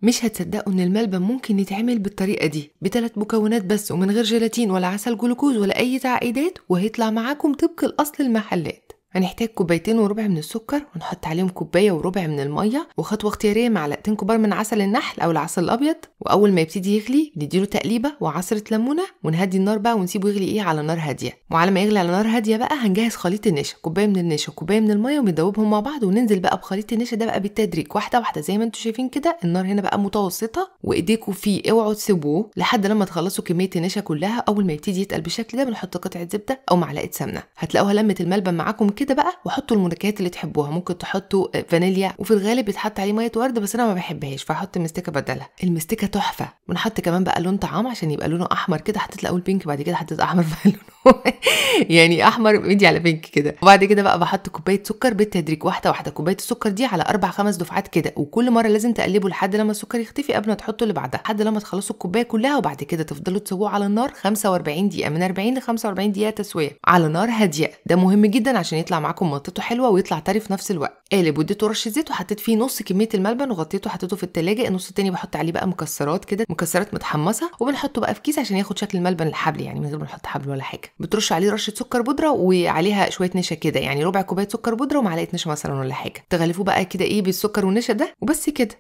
مش هتصدقوا ان الملبن ممكن يتعمل بالطريقة دي بثلاث مكونات بس، ومن غير جيلاتين ولا عسل جلوكوز ولا اي تعقيدات، وهيطلع معاكم طبق الاصل المحلات. هنحتاج 2.25 كوباية من السكر، ونحط عليهم 1.25 كوباية من المية، وخطوه اختيارية 2 معلقة كبار من عسل النحل او العسل الابيض. واول ما يبتدي يغلي نديله تقليبه وعصره ليمونه، ونهدي النار بقى ونسيبه يغلي على نار هادية. وعلى ما يغلي على نار هادية بقى هنجهز خليط النشا، كوباية من النشا وكوبايه من المية، وبندوبهم مع بعض، وننزل بقى بخليط النشا ده بقى بالتدريج واحدة واحدة زي ما انتم شايفين كده. النار هنا بقى متوسطه، وايديكوا فيه اوعوا تسيبوه لحد لما تخلصوا كمية النشا كلها. اول ما يبتدي يتقل بالشكل ده بنحط قطعه زبدة او معلقه سمنه، هتلاقوها لمت الملبن معاكم كده بقى. وحطوا المنكهات اللي تحبوها، ممكن تحطوا فانيليا، وفي الغالب بيتحط عليه مية ورد بس انا ما بحبهاش فهحط مستكه بدلها، المستكه تحفة. ونحط كمان بقى لون طعام عشان يبقى لونه احمر كده، حطيت الاول pink بعد كده حطيت احمر فلونه يعني احمر مدي على pink كده. وبعد كده بقى بحط كوباية سكر بالتدريج واحدة واحدة، كوباية السكر دي على 4-5 دفعات كده، وكل مرة لازم تقلبوا لحد لما السكر يختفي قبل ما تحطوا اللي بعدها، لحد لما تخلصوا الكوباية كلها. وبعد كده تفضلوا تسووه على النار 45 دقيقة، من 40 ل 45 دقيقة تسويه على نار هادية. ده مهم جدا عشان يطلع معاكم مطته حلوة ويطلع طري في نفس الوقت. قالب واديته رشه زيت، وحطيت فيه نص كمية الملبن وغطيته وحطيته في التلاجة. النص التاني بحط عليه بقى مكسرات كده، مكسرات متحمصه، وبنحطه بقى في كيس عشان ياخد شكل الملبن الحبل، يعني من غير ما نحط حبل ولا حاجة. بترش عليه رشه سكر بودره وعليها شوية نشا كده، يعني ربع كوباية سكر بودره ومعلقة نشا مثلا ولا حاجة. تغلفوه بقى كده بالسكر والنشا ده، وبس كده.